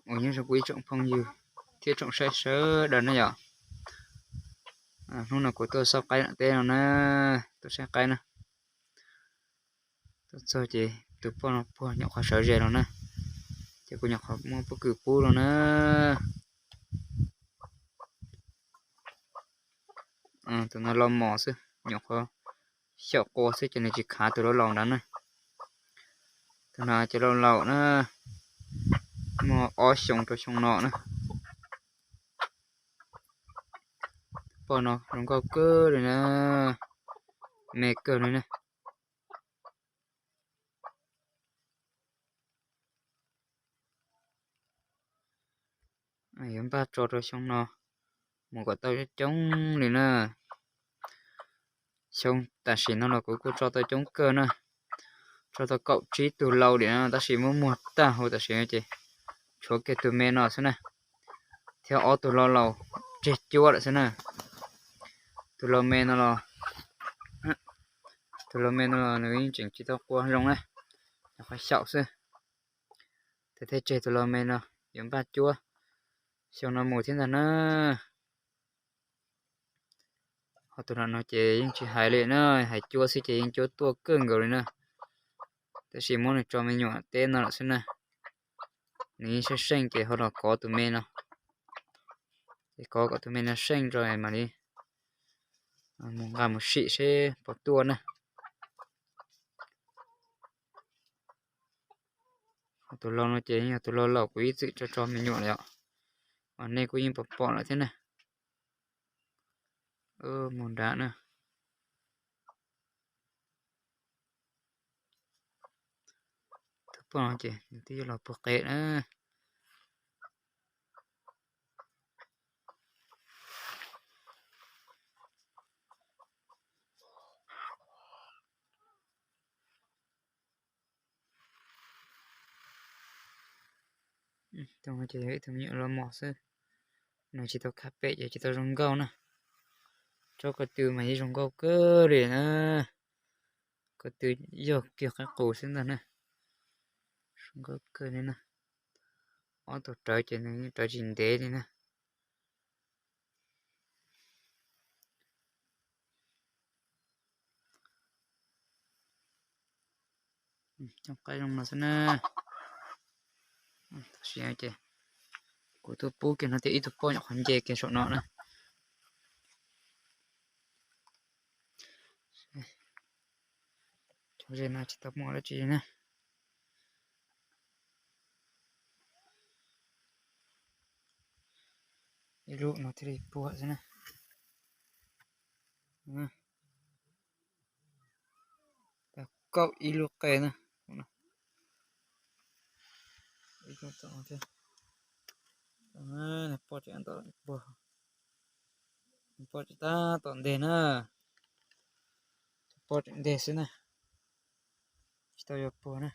uas nyob zoo kuv ib tsoom phooj ywg thiab tsoom saib sawv daws na yom. Hnub no kuv tuaj xauj qaib nram teb no na, tuaj saib qaib na. Tuaj txog ces tus poj no puag nyuam qhuav sawv ze los na, ces kuv nyuam qhuav muab pob kws pub los na. Tus no los mos xwb, nyuam qhuav xyaum qua xwb ces nws tsis khav tus laus laus ntawd na. Tus no ces laus laus na, muaj ob xyoo rau xyoo no na. Poj no zoo nkauj kawg li na, me kawg li na. Yuav npaj tso rau xyoo no mus kom tau coob coob li na. Xyoo tam sim no los kuv kuj tso tau coob kawg na, tso tau kaum tsib tug laus li na, tab sis muab muag tag huv tam sim no ces tshuav kiag tus me no xwb na, thiab ob tug laus laus tseg cuab lawm xwb na. Tus laus me no los, tus laus me no los nws yeej tseem tsis tau qua zoo na, nyuam qhuav xyaum xwb. Tes thiaj tseg tus laus me no yuav npaj cuab xyoo no mus thiab ntag na. Ho tus no no ces yeej tsis hais li na, hais cuab xwb ces yeej cuab tuaj kawg nkaus li na. Tab sis muab nws tso me nyuam teb no lawm xwb na. Nws yeej seej seej ces ho los kov tus me no, ces kov kom tus me no seej tso mam li mus nqa mus sim seb puas tuaj na. Ho tus laus no ces yog tus laus laus kuv ib txwm tso tso me nyuam lawm os, mas nej kuj yeej pom pom lawm thiab na. Mus nrad na. Tus poj no ces nws twb yuav los puag qe na. Tus no ces yog ib tug me nyuam los mos xwb, nws tsis tau khab pem ces tsis tau zoo nkauj na. Tsob ko tw mas yeej zoo nkauj kawg li na. Ko tw yog kiag qaib qus xwb ntag na. Zoo nkauj kawg li na. Ob tug rawv ces nws yeej rawv tsis ntev li na. Coob qaib zoo no xwb na. Tam sim no ces kuv tuaj pub kiag no tias ib tug poj nyuam qhuav nce kiag saum no na. Cov ze no tsis tau muaj dab tsi na. Ib lub no thiaj li puag xwb na. Tau kaum ib lub qe na. Ib lub tom thiab. Nws poj tseem ntau puag, nws poj tseem tab tom nteg na. Poj tseem nteg xwb na, tsis tau yuav puag na.